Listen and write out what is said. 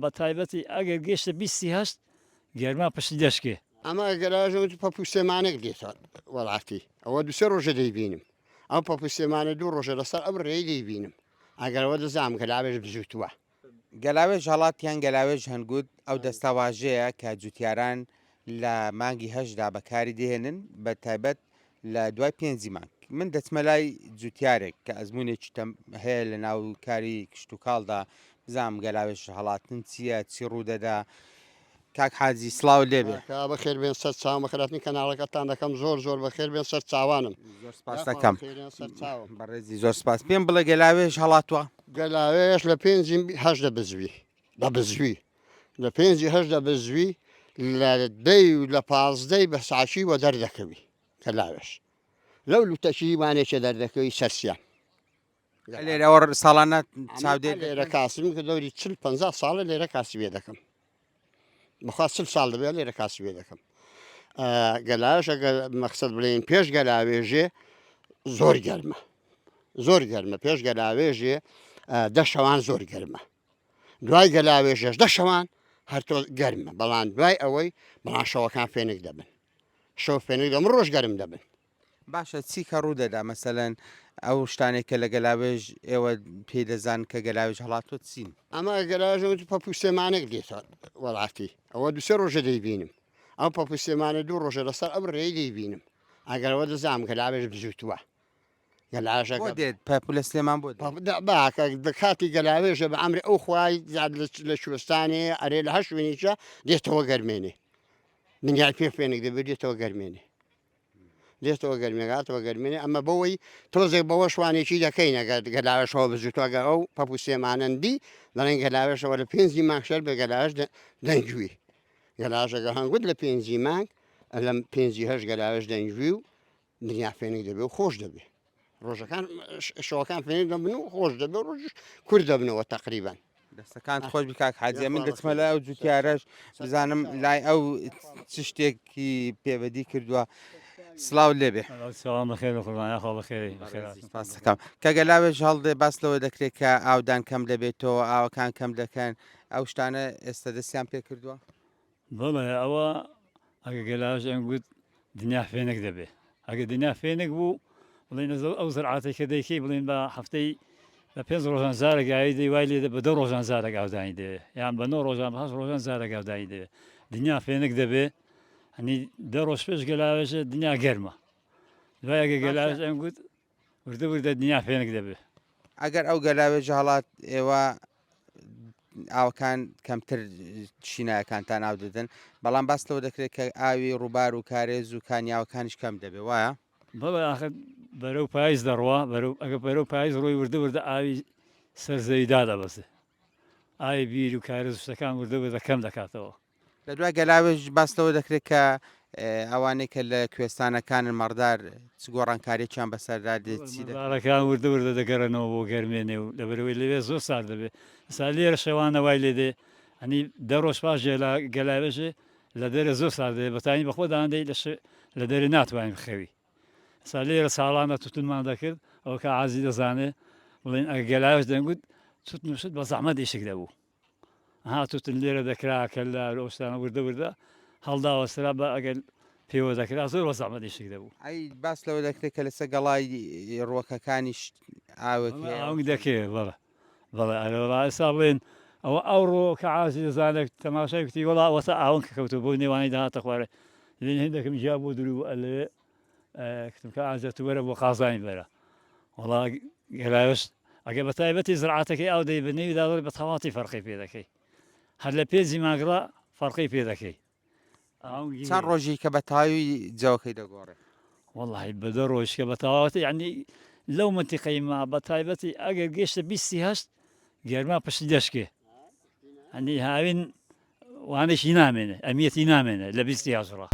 بە تایبەتی ئەگەر گەیشتە بیستی هەشت گەرما پشتی دەشکێ. ئەمە گەراجە وتی پەپوو سێمانێک دێتە وەڵاتی ئەوە دوسێ ڕۆژە دەیبینم ئەو پەپوو سێمانە دوو ڕۆژە لەسەر ئەم ڕێی دەیبینم ئەگەرەوە دەزانم گەلاوێژ بزوتووە. گەلاوێژ هەڵات یان گەلاوێژ هەنگوت ئەو دەستەواژەیە کە جوتیاران لە مانگی هەشتدا بەکاری دێنن بە تایبەت لە دوای پێنجی مانگ من دەچمە لای جوتیارێک کە ئەزمونێکی تەم هەیە لە ناو کاری کشتتوکاڵدا بزانم گەلاوێژ هەڵاتن چییە چی ڕوودەدا کاک حاجی سڵاو لێبێ کا بەخێر بێن سەر چاوم بەخێراتنی کەناڵەکەتان دەکەم زۆر زۆر بەخێر بێن سەر چاوانم زۆر سپاس دەکەم خێریان سەر چاوم بەڕێزی زۆر سپاس پێم بڵێ گەلاوێژ هەڵاتوە گەلاوێژ لە پێنجی هەشت دەبزوی بە بزوی لە پێنجی هەشت دەبزوی لە دەی و لە پازدەی بە ساکی وە دەردەکەوی گەلاوێژ لەو لوتەکی وانێکێ دەردەکەوی سەرسیان لێرەوە ساڵانە چاودێر لێرە کاسبم کە دەوری چل پ ساڵە لێرە کاسبێ دەکەم بخوا چل ساڵ دەبێت لێرە کاسبێ دەکەم گەلاش ئەگەر مەخسەد بڵێن پێش گەلاوێژێ زۆر گەرمە زۆر گەرمە پێش گەلاوێژێ دە شەوان زۆر گەرمە دوای گەلاوێژێش دە شەوان هەر تۆ گەرمە بەڵام دوای ئەوەی بەڵام شەوەکان فێنک دەبن شەو فێنک دەم ڕۆژ گەرم دەبن باشە چی کە ڕوو دەدا مەسەلەن ئەو شتانێک کە لە گەلاوێژ ئێوە پێی دەزان کە گەلاوێژ هەڵاتوە چین؟ ئەمە گەلاوێژ وتی پەپوو سێمانێک دێتە وەڵاتی ئەوە دوسێ ڕۆژە دەیبینم ئەو پەپوو سێمانە دوو ڕۆژە لەسەر ئەم ڕێی دەیبینم ئەگەرەوە دەزانم گەلاوێژ بزوتووە گەلاژەکە بۆ دێت پەپوو لە سلێمان بۆ دێت؟ باکە بە کاتی گەلاوێژە بە ئەمری ئەو خوای لە کوێستانێ ئەرێ لە هەر شوێنێکە دێتەوە گەرمێنێ دنیای پێ فێنک دەبێت دێتەوە گەرمێنێ دێتەوە گەرمێگاتەوە گەرمێنێ ئەمە بەوەی تۆزێک بەوە شوانێکی دەکەین ئەگەر گەلاوێشەوە بزوتوە ئەگەر ئەو پەپوو سێمانەندی دەڵێن گەلاوێشەوە لە پێنجی مانگ شەر بێ گەلاوێش دەنگوی گەلاژەگە هەنگوت لە پێنجی مانگ لەم پێنجی هەش گەلاوێش دەنگوی و دنیا فێنک دەبێ و خۆش دەبێ ڕۆژەکان شەوەکان فێنک دەبن و خۆش دەبێ ڕۆژ کورت دەبنەوە تقریبان دەستەکانت خۆش بی کاک حاجی من دەچمە لای ئەو جوتیارەش بزانم لای ئەو چ شتێکی پێبەدی کردووە سلااو لێبێ سلام بەخێر بە قوربان یاخوا بەخێری بەخێر سپاس دەکەم کە گەلاوێژ هەڵدێ باس لەوە دەکرێت کە ئاودان کەم دەبێتەوە ئاوەکان کەم دەکەن ئەو شتانە ئێستا دەستیان پێ کردووە بەڵێ ئەوە ئەگە گەلاش ئەم گوت دنیا فێنک دەبێ ئەگە دنیا فێنک بوو بڵێن ئەو زرعاتێک کە دەیکەی بڵێن بە هەفتەی بە پێنج ڕۆژان جارێک ئاوی دەی وای لێ بە دە ڕۆژان جارێک ئاودانی دەوێ یان بە نۆ ڕۆژان بە هەشت ڕۆژان جارێک ئاودانی دەوێ دنیا فێنک دەبێ هەنی دە ڕۆژ پێش گەلاوێژە دنیا گەرمە دوای ئەگە گەلاوێژ ئەم گوت وردە وردە دنیا فێنک دەبێ. ئەگەر ئەو گەلاوێژە هەڵات ئێوە ئاوەکان کەمتر شینایەکانتان ئاو دەدەن بەڵام باس لەوە دەکرێت کە ئاوی ڕووبار و کارێز و کانیاوەکانیش کەم دەبێ وایە؟ بەڵێ ئاخر بەرەو پایز دەڕوا بەرەو ئەگە بەرەو پایز ڕۆی وردە وردە ئاوی سەر زەوی دادەبەزێ ئاوی بیر و کارێز و شتەکان وردە وردە کەم دەکاتەوە. لە دوای گەلاوێژ باس لەوە دەکرێت کە ئەوانەی کە لە کوێستانەکانن مەڕدار چ گۆڕانکاریەکیان بەسەردا دێت چی دەکەن؟ مەڕدارەکان وردە وردە دەگەڕێنەوە بۆ گەرمێنێ و لەبەرئەوەی لەوێ زۆر سارد دەبێت ئێستا لێرە شەوانە وای لێ دێ ئەنی دە ڕۆژ پاش گەلا گەلاوێژێ لە دەرێ زۆر سارد دەبێت بەتانی بە خۆدان دەی لە لە دەرێ ناتوانین بخەوی ئێستا لێرە ساڵانە توتنمان دەکرد ئەوە کە عازی دەزانێ بڵێن ئەگە گەلاوێژ دەنگوت توتن و شت بە زەحمەت ئیشک دەبوو هاتوتن لێرە دەکرا کە لە ئەوستانە وردە وردە هەڵداوەسرا بە ئەگەر پێوە دەکرا زۆر بە زەحمەت ئیشک دەبوو. ئەی باس لەوە دەکرێت کە لەسەر گەڵای ڕووەکەکانیش ئاوێک هەیە؟ ئاونگ دەکرێت بەڵێ بەڵێ ئەرێ وەڵا ئێستا بڵێن ئەوە ئەوڕۆ کە عازی دەزانێت تەماشای کوتی وەڵا ئەوەتا ئاونگ کە کەوتووە بەو نێوانەی دەهاتە خوارێ لێن هێندێکم جیا بۆ دروو بوو ئەلەوێ کتم کە ئازە تو وەرە بۆ قازانی بەرە وەڵا گەلاوێژ ئەگە بە تایبەتی زرعاتەکەی ئاو دەی بە نێوی دادڕی بە تەواتی فەرقی پێ دەکەی هەر لە پێنجی مانگڕا فەرقی پێ دەکەی چەند ڕۆژی کە بە تەواوی جەوەکەی دەگۆڕێ؟ وەڵی بە دە ڕۆژ کە بە تەواوەتی یعنی لەو منتیقەی ما بە تایبەتی ئەگەر گەشتە بیستی هەشت گەرما پشتی دەشکێ هەنی هاوین وانێکی نامێنێ ئەمیەتی نامێنێ لە بیستی هەشت ڕا.